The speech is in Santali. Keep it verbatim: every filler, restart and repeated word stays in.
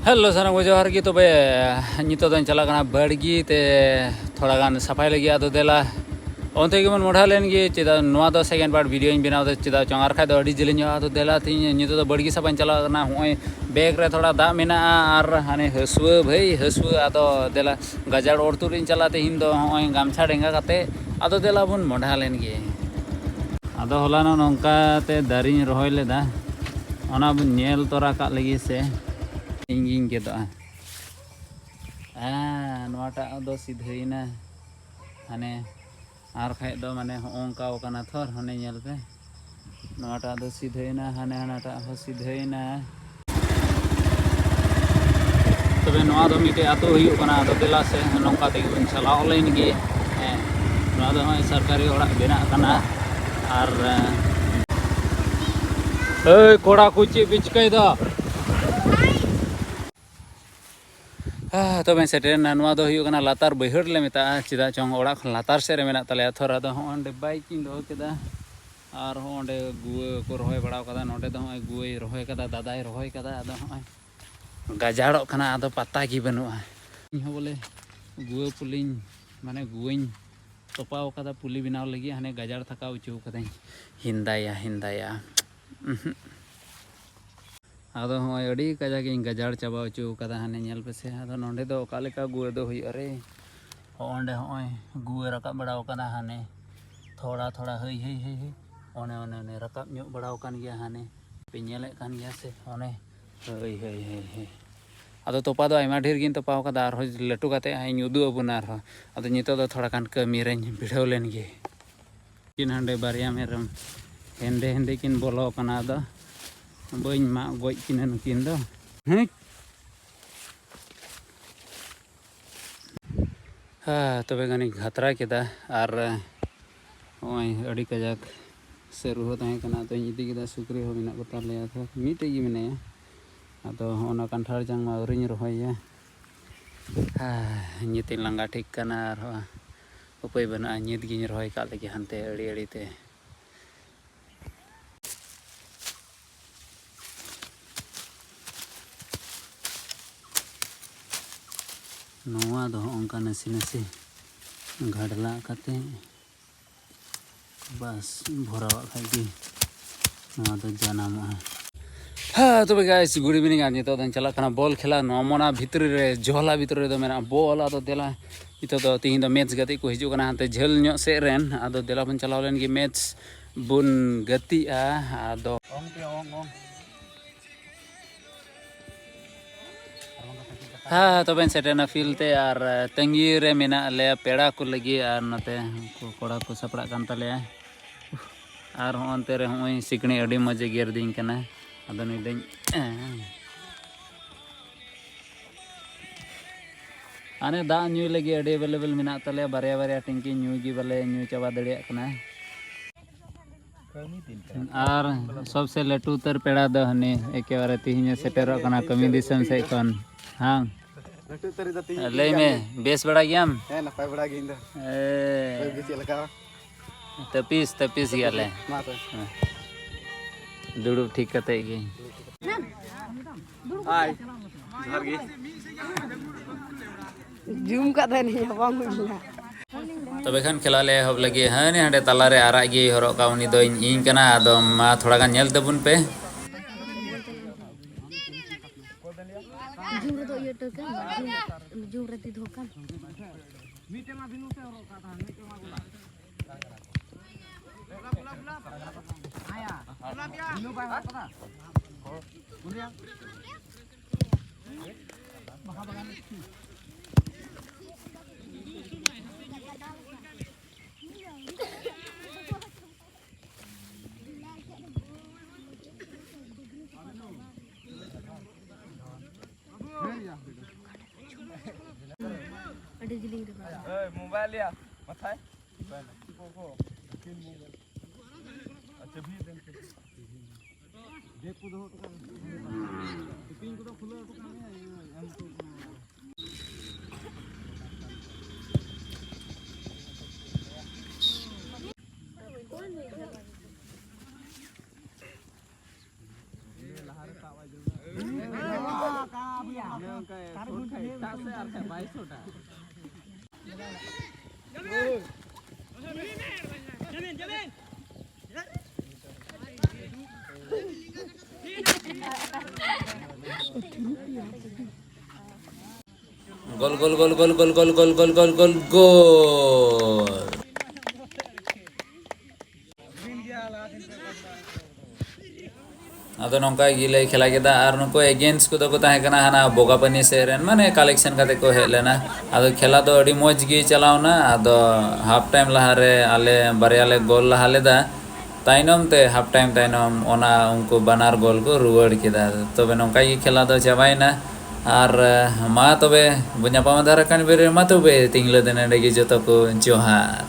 ᱦᱮᱞᱳ, ᱥᱟᱱᱟᱢ ᱠᱚ ᱡᱚᱦᱟᱨ ᱜᱮ᱾ ᱛᱚᱵᱮ ᱱᱤᱛᱚᱜ ᱫᱚᱧ ᱪᱟᱞᱟᱜ ᱠᱟᱱᱟ ᱵᱟᱲᱜᱤ ᱛᱮ ᱛᱷᱚᱲᱟ ᱜᱟᱱ ᱥᱟᱯᱷᱟᱭ ᱞᱟᱹᱜᱤᱫ᱾ ᱟᱫᱚ ᱫᱮᱞᱟ, ᱚᱱᱛᱮ ᱜᱮᱵᱚᱱ ᱢᱚᱰᱷᱟ ᱞᱮᱱ ᱜᱮ᱾ ᱪᱮᱫᱟᱜ ᱱᱚᱣᱟ ᱫᱚ ᱥᱮᱠᱮᱱᱰ ᱯᱟᱨᱴ ᱵᱷᱤᱰᱤᱭᱳᱧ ᱵᱮᱱᱟᱣ ᱮᱫᱟ, ᱪᱮᱫᱟᱜ ᱪᱚᱝ ᱟᱨ ᱠᱷᱟᱡ ᱫᱚ ᱟᱹᱰᱤ ᱡᱮᱞᱮᱧᱚᱜᱼᱟ᱾ ᱟᱫᱚ ᱫᱮᱞᱟ, ᱛᱮᱦᱮᱧ ᱱᱤᱛᱚᱜ ᱫᱚ ᱵᱟᱲᱜᱤ ᱥᱟᱯᱷᱟᱧ ᱪᱟᱞᱟᱜ ᱠᱟᱱᱟ᱾ ᱦᱚᱸᱜᱼᱚᱭ ᱵᱮᱜᱽ ᱨᱮ ᱛᱷᱚᱲᱟ ᱫᱟᱜ ᱢᱮᱱᱟᱜᱼᱟ ᱟᱨ ᱦᱟᱱᱮ ᱦᱟᱹᱥᱩᱣᱟᱹ ᱵᱷᱟᱹᱭ ᱦᱟᱹᱥᱩᱣᱟᱹ᱾ ᱟᱫᱚ ᱫᱮᱞᱟ, ᱜᱟᱡᱟᱲ ᱚᱨ ᱛᱩᱫ ᱤᱧ ᱪᱟᱞᱟᱜᱼᱟ ᱛᱮᱦᱮᱧ ᱫᱚ᱾ ᱦᱚᱸᱜᱼᱚᱭ ᱜᱟᱢᱪᱷᱟ ᱰᱮᱸᱜᱟ ᱠᱟᱛᱮ ᱟᱫᱚ ᱫᱮᱞᱟ ᱵᱚᱱ ᱢᱚᱰᱷᱟ ᱞᱮᱱ ᱜᱮ᱾ ᱟᱫᱚ ᱦᱚᱞᱟᱱᱚᱜ ᱱᱚᱝᱠᱟ ᱛᱮ ᱫᱟᱨᱮᱧ ᱨᱚᱦᱚᱭ ᱞᱮᱫᱟ, ᱚᱱᱟ ᱵᱚᱱ ᱧᱮᱞ ᱛᱚᱨᱟ ᱠᱟᱜ ᱞᱮᱜᱮ ᱥᱮ᱾ ᱤᱧ ᱜᱤᱧ ᱜᱮᱫᱚᱜᱼᱟ᱾ ᱦᱮᱸ, ᱱᱚᱣᱟᱴᱟᱜ ᱫᱚ ᱥᱤᱫᱷᱟᱹᱭᱮᱱᱟ᱾ ᱦᱟᱱᱮ ᱟᱨ ᱠᱷᱟᱡ ᱫᱚ ᱢᱟᱱᱮ ᱦᱚᱸᱜᱼᱚ ᱱᱚᱝᱠᱟᱣ ᱠᱟᱱᱟ ᱛᱷᱚᱨ, ᱦᱟᱱᱮ ᱧᱮᱞ ᱯᱮ, ᱱᱚᱣᱟᱴᱟᱜ ᱫᱚ ᱥᱤᱫᱷᱟᱹᱭᱮᱱᱟ, ᱦᱟᱱᱮ ᱦᱟᱱᱟᱴᱟᱜ ᱦᱚᱸ ᱥᱤᱫᱷᱟᱹᱭᱮᱱᱟ᱾ ᱛᱚᱵᱮ ᱱᱚᱣᱟ ᱫᱚ ᱢᱤᱫᱴᱮᱡ ᱟᱹᱛᱩ ᱦᱩᱭᱩᱜ ᱠᱟᱱᱟ᱾ ᱟᱫᱚ ᱫᱮᱞᱟ ᱥᱮ ᱱᱚᱝᱠᱟ ᱛᱮᱜᱮ ᱵᱚᱱ ᱪᱟᱞᱟᱣ ᱞᱮᱱ ᱜᱮ᱾ ᱦᱮᱸ, ᱱᱚᱣᱟ ᱫᱚ ᱱᱚᱜᱼᱚᱭ ᱥᱚᱨᱠᱟᱨᱤ ᱚᱲᱟᱜ ᱵᱮᱱᱟᱜ ᱠᱟᱱᱟ᱾ ᱟᱨ ᱮᱭ ᱠᱚᱲᱟ ᱠᱚ, ᱪᱮᱫ ᱯᱮ ᱪᱤᱠᱟᱹᱭᱮᱫᱟ? ᱦᱮᱸ, ᱛᱚᱵᱮ ᱥᱮᱴᱮᱨᱮᱱᱟ᱾ ᱱᱚᱣᱟ ᱫᱚ ᱦᱩᱭᱩᱜ ᱠᱟᱱᱟ ᱞᱟᱛᱟᱨ ᱵᱟᱹᱭᱦᱟᱹᱲ ᱞᱮ ᱢᱮᱛᱟᱜᱼᱟ, ᱪᱮᱫᱟᱜ ᱪᱚᱝ ᱚᱲᱟᱜ ᱠᱷᱚᱱ ᱞᱟᱛᱟᱨ ᱥᱮᱫ ᱨᱮ ᱢᱮᱱᱟᱜ ᱛᱟᱞᱮᱭᱟ ᱛᱷᱚᱨ᱾ ᱟᱫᱚ ᱦᱚᱸᱜᱼᱚ ᱱᱚᱸᱰᱮ ᱵᱟᱭᱤᱠ ᱤᱧ ᱫᱚᱦᱚ ᱠᱮᱫᱟ, ᱟᱨ ᱦᱚᱸᱜᱼᱚ ᱱᱚᱸᱰᱮ ᱜᱩᱣᱟᱹ ᱠᱚ ᱨᱚᱦᱚᱭ ᱵᱟᱲᱟᱣ ᱠᱟᱫᱟ᱾ ᱱᱚᱸᱰᱮ ᱫᱚ ᱦᱚᱸᱜᱼᱚᱭ ᱜᱩᱣᱟᱹᱭ ᱨᱚᱦᱚᱭ ᱠᱟᱫᱟ, ᱫᱟᱫᱟᱭ ᱨᱚᱦᱚᱭ ᱠᱟᱫᱟ᱾ ᱟᱫᱚ ᱦᱚᱸᱜᱼᱚᱭ ᱜᱟᱡᱟᱲᱚᱜ ᱠᱟᱱᱟ, ᱟᱫᱚ ᱯᱟᱛᱟ ᱜᱮ ᱵᱟᱹᱱᱩᱜᱼᱟ᱾ ᱤᱧ ᱦᱚᱸ ᱵᱚᱞᱮ ᱜᱩᱣᱟᱹ ᱯᱩᱞᱤᱧ, ᱢᱟᱱᱮ ᱜᱩᱣᱟᱹᱧ ᱛᱚᱯᱟᱣ ᱠᱟᱫᱟ ᱯᱩᱞᱤ ᱵᱮᱱᱟᱣ ᱞᱟᱹᱜᱤᱫ, ᱦᱟᱱᱮ ᱜᱟᱡᱟᱲ ᱛᱷᱟᱠᱟᱣ ᱦᱚᱪᱚ ᱠᱟᱫᱟᱹᱧ᱾ ᱦᱤᱱᱫᱟᱭᱟ, ᱦᱤᱱᱫᱟᱭᱟ᱾ ᱩᱸᱦᱩᱸᱜ᱾ ᱟᱫᱚ ᱦᱚᱸᱜᱼᱚᱭ ᱟᱹᱰᱤ ᱠᱟᱡᱟᱠ ᱤᱧ ᱜᱟᱡᱟᱲ ᱪᱟᱵᱟ ᱦᱚᱪᱚ ᱠᱟᱫᱟ, ᱦᱟᱱᱮ ᱧᱮᱞ ᱯᱮᱥᱮ᱾ ᱟᱫᱚ ᱱᱚᱸᱰᱮ ᱫᱚ ᱚᱠᱟ ᱞᱮᱠᱟ ᱜᱩᱣᱟᱹ ᱫᱚ ᱦᱩᱭᱩᱜᱼᱟ ᱨᱮ? ᱦᱚᱸᱜᱼᱚ ᱱᱚᱸᱰᱮ ᱦᱚᱸᱜᱼᱚᱭ ᱜᱩᱣᱟᱹ ᱨᱟᱠᱟᱵ ᱵᱟᱲᱟᱣ ᱠᱟᱱᱟ, ᱦᱟᱱᱮ ᱛᱷᱚᱲᱟ ᱛᱷᱚᱲᱟ, ᱦᱟᱹᱭ ᱦᱟᱹᱭ ᱦᱟᱹᱭ ᱦᱟᱹᱭ, ᱚᱱᱮ ᱚᱱᱮ ᱚᱱᱮ ᱨᱟᱠᱟᱵ ᱧᱚᱜ ᱵᱟᱲᱟᱣ ᱠᱟᱱ ᱜᱮᱭᱟ, ᱦᱟᱱᱮ ᱯᱮ ᱧᱮᱞᱮᱫ ᱠᱟᱱ ᱜᱮᱭᱟ ᱥᱮ, ᱚᱱᱮ ᱦᱟᱹᱭ ᱦᱟᱹᱭ ᱦᱟᱹᱭ ᱦᱟᱹᱭ᱾ ᱟᱫᱚ ᱛᱚᱯᱟ ᱫᱚ ᱟᱭᱢᱟ ᱰᱷᱮᱨ ᱜᱤᱧ ᱛᱚᱯᱟᱣ ᱠᱟᱫᱟ, ᱟᱨᱦᱚᱸ ᱞᱟᱹᱴᱩ ᱠᱟᱛᱮ ᱦᱟᱸᱜ ᱤᱧ ᱩᱫᱩᱜ ᱟᱵᱚᱱᱟ ᱟᱨᱦᱚᱸ᱾ ᱟᱫᱚ ᱱᱤᱛᱚᱜ ᱫᱚ ᱛᱷᱚᱲᱟ ᱜᱟᱱ ᱠᱟᱹᱢᱤ ᱨᱮᱧ ᱵᱷᱤᱲᱟᱹᱣ ᱞᱮᱱ ᱜᱮ᱾ ᱠᱤᱱ ᱦᱟᱸᱰᱮ ᱵᱟᱨᱭᱟ ᱢᱮᱨᱚᱢ ᱦᱮᱸᱫᱮ ᱦᱮᱸᱫᱮ ᱠᱤᱱ ᱵᱚᱞᱚ ᱟᱠᱟᱱᱟ, ᱟᱫᱚ ᱵᱟᱹᱧ ᱢᱟᱜ ᱜᱚᱡ ᱠᱤᱱᱟ ᱱᱩᱠᱤᱱ ᱫᱚ᱾ ᱦᱮᱸ᱾ ᱦᱮᱸ, ᱛᱚᱵᱮ ᱜᱟᱱᱤᱧ ᱠᱷᱟᱛᱨᱟ ᱠᱮᱫᱟ᱾ ᱟᱨ ᱱᱚᱜᱼᱚᱭ ᱟᱹᱰᱤ ᱠᱟᱡᱟᱠ ᱥᱟᱹᱨᱩ ᱦᱚᱸ ᱛᱟᱦᱮᱸ ᱠᱟᱱᱟ, ᱟᱫᱚᱧ ᱤᱫᱤ ᱠᱮᱫᱟ᱾ ᱥᱩᱠᱨᱤ ᱦᱚᱸ ᱢᱮᱱᱟᱜ ᱠᱚ ᱛᱟᱞᱮᱭᱟ, ᱛᱚ ᱢᱤᱫᱴᱮᱡ ᱜᱮ ᱢᱮᱱᱟᱭᱟ᱾ ᱟᱫᱚ ᱦᱚᱸᱜᱼᱚ ᱱᱟ ᱠᱟᱱᱴᱷᱟᱲ ᱡᱟᱝ ᱢᱟ ᱟᱹᱣᱨᱤᱧ ᱨᱚᱦᱚᱭᱟ᱾ ᱦᱮᱸ, ᱱᱤᱛᱤᱧ ᱞᱟᱸᱜᱟ ᱴᱷᱤᱠ ᱠᱟᱱᱟ, ᱟᱨᱦᱚᱸ ᱩᱯᱟᱹᱭ ᱵᱟᱹᱱᱩᱜᱼᱟ, ᱱᱤᱛ ᱜᱤᱧ ᱨᱚᱦᱚᱭ ᱠᱟᱜ ᱞᱮᱜᱮ ᱦᱟᱱᱛᱮ ᱟᱹᱲᱤ ᱟᱹᱲᱤ ᱛᱮ᱾ ᱱᱚᱣᱟ ᱫᱚ ᱦᱚᱸᱜᱼᱚ ᱱᱚᱝᱠᱟ ᱱᱟᱥᱮ ᱱᱟᱥᱮ ᱜᱷᱟᱰᱞᱟᱜ ᱠᱟᱛᱮ ᱵᱟᱥ ᱵᱷᱚᱨᱟᱣᱟᱜ ᱠᱷᱟᱡ ᱜᱮ ᱱᱚᱣᱟ ᱫᱚ ᱡᱟᱱᱟᱢᱚᱜᱼᱟ᱾ ᱦᱮᱸ, ᱛᱚᱵᱮ guys, good evening᱾ ᱟᱨ ᱱᱤᱛᱚᱜ ᱫᱚᱧ ᱪᱟᱞᱟᱜ ᱠᱟᱱᱟ ᱵᱚᱞ ᱠᱷᱮᱞᱟ᱾ ᱱᱚᱣᱟ ᱢᱚᱱᱟ ᱵᱷᱤᱛᱨᱤ ᱨᱮ, ᱡᱚᱦᱞᱟ ᱵᱷᱤᱛᱨᱤ ᱨᱮᱫᱚ ᱢᱮᱱᱟᱜᱼᱟ ᱵᱚᱞ᱾ ᱟᱫᱚ ᱫᱮᱞᱟ, ᱱᱤᱛᱚᱜ ᱫᱚ ᱛᱤᱦᱤᱧ ᱫᱚ ᱢᱮᱪ ᱜᱟᱛᱮᱜ ᱠᱚ ᱦᱤᱡᱩᱜ ᱠᱟᱱᱟ ᱦᱟᱱᱛᱮ ᱡᱷᱟᱹᱞ ᱧᱚᱜ ᱥᱮᱫ ᱨᱮᱱ᱾ ᱟᱫᱚ ᱫᱮᱞᱟ ᱵᱚᱱ ᱪᱟᱞᱟᱣ ᱞᱮᱱ ᱜᱮ, ᱢᱮᱪ ᱵᱚᱱ ᱜᱟᱛᱮᱜᱼᱟ᱾ ᱟᱫᱚ ᱦᱮᱸ, ᱛᱚᱵᱮᱧ ᱥᱮᱴᱮᱨᱱᱟ field ᱛᱮ ᱟᱨ ᱛᱟᱺᱜᱤ ᱨᱮ ᱢᱮᱱᱟᱜ ᱞᱮᱭᱟ ᱯᱮᱲᱟ ᱠᱚ ᱞᱟᱹᱜᱤᱫ᱾ ᱟᱨ ᱱᱚᱛᱮ ᱩᱱᱠᱩ ᱠᱚᱲᱟ ᱠᱚ ᱥᱟᱯᱲᱟᱜ ᱠᱟᱱ ᱛᱟᱞᱮᱭᱟ᱾ ᱟᱨ ᱦᱚᱸᱜᱼᱚ ᱱᱚᱛᱮ ᱨᱮ ᱦᱚᱸᱜᱼᱚᱭ ᱥᱤᱠᱲᱤᱡ ᱟᱹᱰᱤ ᱢᱚᱡᱽ ᱮ ᱜᱮᱨ ᱫᱤᱧ ᱠᱟᱱᱟ᱾ ᱟᱫᱚ ᱱᱩᱭ ᱫᱚᱧ ᱦᱟᱱᱮ ᱫᱟᱜ ᱧᱩᱭ ᱞᱟᱹᱜᱤᱫ ᱟᱹᱰᱤ available ᱢᱮᱱᱟᱜ ᱛᱟᱞᱮᱭᱟ, ᱵᱟᱨᱭᱟ ᱵᱟᱨᱭᱟ ᱴᱮᱝᱠᱤ, ᱧᱩ ᱜᱮ ᱵᱟᱞᱮ ᱧᱩ ᱪᱟᱵᱟ ᱫᱟᱲᱮᱭᱟᱜ ᱠᱟᱱᱟ᱾ ᱟᱨ ᱥᱚᱵᱥᱮ ᱞᱟᱹᱴᱩ ᱩᱛᱟᱹᱨ ᱯᱮᱲᱟ ᱫᱚ ᱦᱟᱹᱱᱤ ᱮᱠᱮᱵᱟᱨᱮ ᱛᱤᱦᱤᱧᱮ ᱥᱮᱴᱮᱨᱚᱜ ᱠᱟᱱᱟ ᱠᱟᱹᱢᱤ ᱫᱤᱥᱚᱢ ᱥᱮᱫ ᱠᱷᱚᱱ᱾ ᱦᱟᱝ? ᱞᱟᱹᱴᱩ ᱩᱛᱟᱹᱨ ᱫᱚ ᱛᱤᱦᱤᱧ ᱞᱟᱹᱭ ᱢᱮ, ᱵᱮᱥ ᱵᱟᱲᱟ ᱜᱮᱭᱟᱢ? ᱦᱮᱸ, ᱱᱟᱯᱟᱭ ᱵᱟᱲᱟ ᱜᱮ ᱤᱧ ᱫᱚ᱾ ᱮ᱾ ᱟᱯᱮ ᱜᱮ ᱪᱮᱫ ᱞᱮᱠᱟ? ᱛᱟᱹᱯᱤᱥ, ᱛᱟᱹᱯᱤᱥ ᱜᱮᱭᱟᱞᱮ᱾ ᱢᱟ ᱛᱚᱵᱮ᱾ ᱦᱮᱸ᱾ ᱫᱩᱲᱩᱵ ᱴᱷᱤᱠ ᱠᱟᱛᱮ ᱜᱮ᱾ ᱦᱟᱭ, ᱡᱚᱦᱟᱨ ᱜᱮ᱾ ᱡᱩᱢ ᱠᱟᱜ ᱛᱟᱦᱮᱱᱤᱧ, ᱵᱟᱝ ᱦᱩᱭ ᱞᱮᱱᱟ᱾ ᱛᱚᱵᱮ ᱠᱷᱟᱱ ᱠᱷᱮᱞᱟ ᱞᱮ ᱮᱦᱚᱵ ᱞᱟᱹᱜᱤᱫ᱾ ᱦᱟᱹᱱᱤ ᱦᱟᱸᱰᱮ ᱛᱟᱞᱟᱨᱮ ᱟᱨᱟᱜ ᱜᱮ ᱦᱚᱨᱚᱜ ᱠᱟᱜ, ᱩᱱᱤ ᱫᱚ ᱤᱧ, ᱤᱧ ᱠᱟᱱᱟ᱾ ᱟᱫᱚ ᱢᱟ ᱛᱷᱚᱲᱟ ᱜᱟᱱ ᱧᱮᱞ ᱛᱟᱵᱚᱱ ᱯᱮ᱾ ᱡᱩᱢ ᱨᱮᱫᱚ ᱤᱭᱟᱹ ᱴᱟᱹᱠᱟᱹ, ᱡᱩᱢ, ᱡᱩᱢ ᱨᱮ ᱛᱤ ᱫᱚᱦᱚ ᱠᱟᱜ᱾ ᱟᱹᱰᱤ ᱡᱤᱞᱤᱧ ᱨᱮ ᱢᱮᱱᱟᱜᱼᱟ᱾ ᱮᱭ, ᱢᱳᱵᱟᱭᱤᱞ ᱭᱟ, ᱢᱟᱛᱷᱟᱭ᱾ ᱟᱪᱪᱷᱟ, ᱵᱷᱤᱲ ᱨᱮ᱾ ᱵᱮᱜᱽ ᱠᱚ ᱫᱚᱦᱚ ᱦᱚᱴᱚ ᱠᱟᱜ ᱢᱮ᱾ ᱴᱤᱯᱤᱱ ᱠᱚᱫᱚ ᱠᱷᱩᱞᱟᱹᱣ ᱦᱚᱴᱚ ᱠᱟᱜ ᱢᱮ, ᱮᱢ ᱦᱚᱴᱚ ᱠᱟᱜ ᱢᱮ᱾ ᱮᱴᱟᱜ ᱥᱮᱫ ᱟᱨ ᱠᱷᱟᱡ ᱵᱟᱭ ᱥᱚᱴᱟ᱾ ᱜᱳᱞ, ᱜᱳᱞ, ᱜᱳᱞ, ᱜᱳᱞ, ᱜᱳᱞ, ᱜᱳᱞ, ᱜᱳᱞ, ᱜᱳᱞ, ᱜᱳᱞ, ᱜᱳᱞ, ᱜᱳᱞ᱾ ᱟᱫᱚ ᱱᱚᱝᱠᱟ ᱜᱮᱞᱮ ᱠᱷᱮᱞᱟ ᱠᱮᱫᱟ᱾ ᱟᱨ ᱱᱩᱠᱩ against ᱠᱚᱫᱚ ᱠᱚ ᱛᱟᱦᱮᱸ ᱠᱟᱱᱟ ᱦᱟᱱᱟ ᱵᱚᱜᱟᱯᱟᱱᱤ ᱥᱮᱫ ᱨᱮᱱ, ᱢᱟᱱᱮ collection ᱠᱟᱛᱮ ᱠᱚ ᱦᱮᱡ ᱞᱮᱱᱟ᱾ ᱟᱫᱚ ᱠᱷᱮᱞᱟ ᱫᱚ ᱟᱹᱰᱤ ᱢᱚᱡᱽ ᱜᱮ ᱪᱟᱞᱟᱣ ᱮᱱᱟ᱾ ᱟᱫᱚ half time ᱞᱟᱦᱟᱨᱮ ᱟᱞᱮ ᱵᱟᱨᱭᱟ ᱞᱮ ᱜᱳᱞ ᱞᱟᱦᱟ ᱞᱮᱫᱟ᱾ ᱛᱟᱭᱱᱚᱢ ᱛᱮ half time ᱛᱟᱭᱱᱚᱢ ᱚᱱᱟ ᱩᱱᱠᱩ ᱵᱟᱱᱟᱨ ᱜᱳᱞ ᱠᱚ ᱨᱩᱣᱟᱹᱲ ᱠᱮᱫᱟ᱾ ᱛᱚᱵᱮ ᱱᱚᱝᱠᱟ ᱜᱮ ᱠᱷᱮᱞᱟ ᱫᱚ ᱪᱟᱵᱟᱭᱮᱱᱟ᱾ ᱟᱨ ᱢᱟ ᱛᱚᱵᱮ ᱵᱚ ᱧᱟᱯᱟᱢᱟ ᱫᱷᱟᱨᱟ ᱠᱟᱱ ᱵᱮᱨ ᱨᱮ᱾ ᱢᱟ ᱛᱚᱵᱮ ᱛᱤᱧ ᱞᱟᱹᱭ ᱫᱟ ᱱᱚᱰᱮ ᱜᱮ ᱡᱚᱛᱚ ᱠᱚ ᱡᱚᱦᱟᱨ᱾